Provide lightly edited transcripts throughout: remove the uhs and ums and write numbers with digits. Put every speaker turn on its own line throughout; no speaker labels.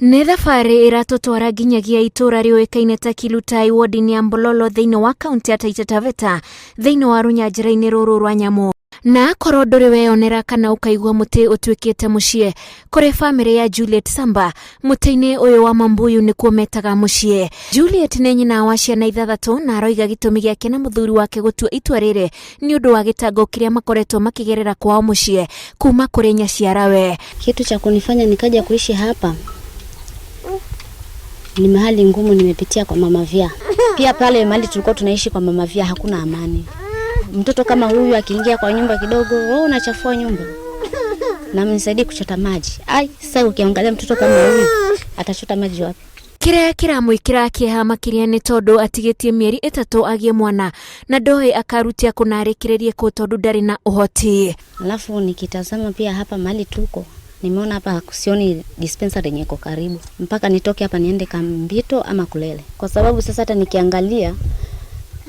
Nĩ thabarĩ ĩratũtwara nginyagia itũra rĩũĩkaine ta Kilutai wodi-inĩ ya Mbololo thĩinĩ wa kaunti ya Taita Taveta thĩinĩ wa rũnyanjara-inĩ rũrũ rwa nyamũ. Na akorwo ndũrĩ weyonera kana ũkaigua mũtĩ ũtuĩkĩte mũciĩ kũrĩ bamĩrĩ ya Juliet Samba, mũtĩ-inĩ ũyũ wa Mambuyu nĩkuo metaga mũciĩ. Juliet nĩ nyina wa ciana ithathatũ na aroiga gĩtũmi gĩake na mũthuri wake gũtua itua rĩrĩ nĩ ũndũ wa gĩtango kĩrĩa makoretwo makĩgerera kwao mũciĩ kuma kũrĩ nyaciarawe.
Kitu cha kunifanya nikaja kuishi hapa ni mahali ngumu nimepitia kwa mama Via. Pia pale mahali tulikuwa tunaishi kwa mama Via hakuna amani. Mtoto kama huyu akiingia kwa nyumba kidogo, wewe unachafua nyumba. Na mnisaidie kuchota maji. Ai, sasa ukiangalia mtoto kama huyu atachota maji wapi?
Kĩrĩa kĩramwĩkĩra kĩeha makĩria nĩ tondũ atigĩtie mĩeri 3 agĩe mwana na ndoĩ akarutia kũ na arĩkĩrĩrie kũ tondũ ndarĩ na ũhoti.
Alafu nikitazama pia hapa mahali tuko, nimeona hapa sioni dispensary yenye iko karibu. Mpaka nitoke hapa niende Kambito ama Kulele. Kwa sababu sasa hata nikiangalia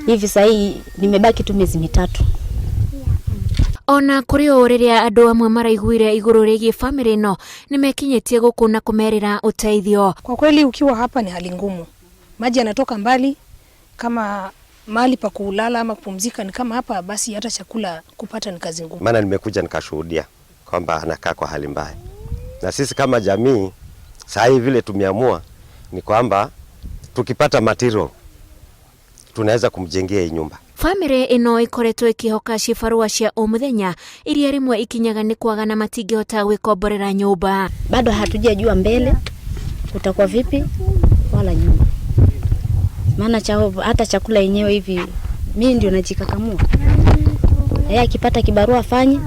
hivi sasa hii nimebaki tu miezi 3.
Ona kũrĩ ũũ, rĩrĩa andũ amwe maraiguire igũrũ rĩgiĩ bamĩrĩ ĩno nĩmekinyĩtie gũkũ na kũmerĩra ũteithio.
Kwa kweli ukiwa hapa ni hali ngumu, maji yanatoka mbali, kama mahali pa kulala ama kupumzika ni kama hapa, basi hata chakula kupata ni kazi ngumu.
Maana nimekuja nikashuhudia kwamba anakaa kwa hali mbaya, na sisi kama jamii saa hii vile tumeamua ni kwamba tukipata material tunaweza kumjengea hii nyumba.
Bamĩrĩ ĩno ĩkoretwo ĩkĩhoka cibarũa cia o mũthenya iria rĩmwe ikinyaga nĩ kwaga na matingĩhota gwĩkomborera nyũmba.
Bado hatujajua mbele kutakuwa vipi wala nyuma. Maana hata chakula yenyewe hivi mimi ndio najikakamua. Yeye akipata kibarua afanye,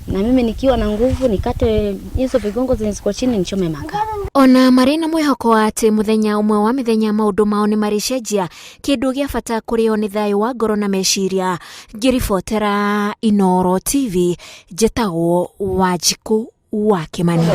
na mimi nikiwa na nguvu nikate hizo vigongo zenye ziko chini nichome makaa.
Ona marĩ na mwĩhoko wa atĩ mũthenya ũmwe wa mĩthenya maũndũ mao nĩ marĩcenjia, kĩndũ gĩa bata kũrĩ o nĩ thayũ wa ngoro na meciria. Ngĩribotera Inooro TV, njĩtagwo Wanjikũ wa Kĩmani.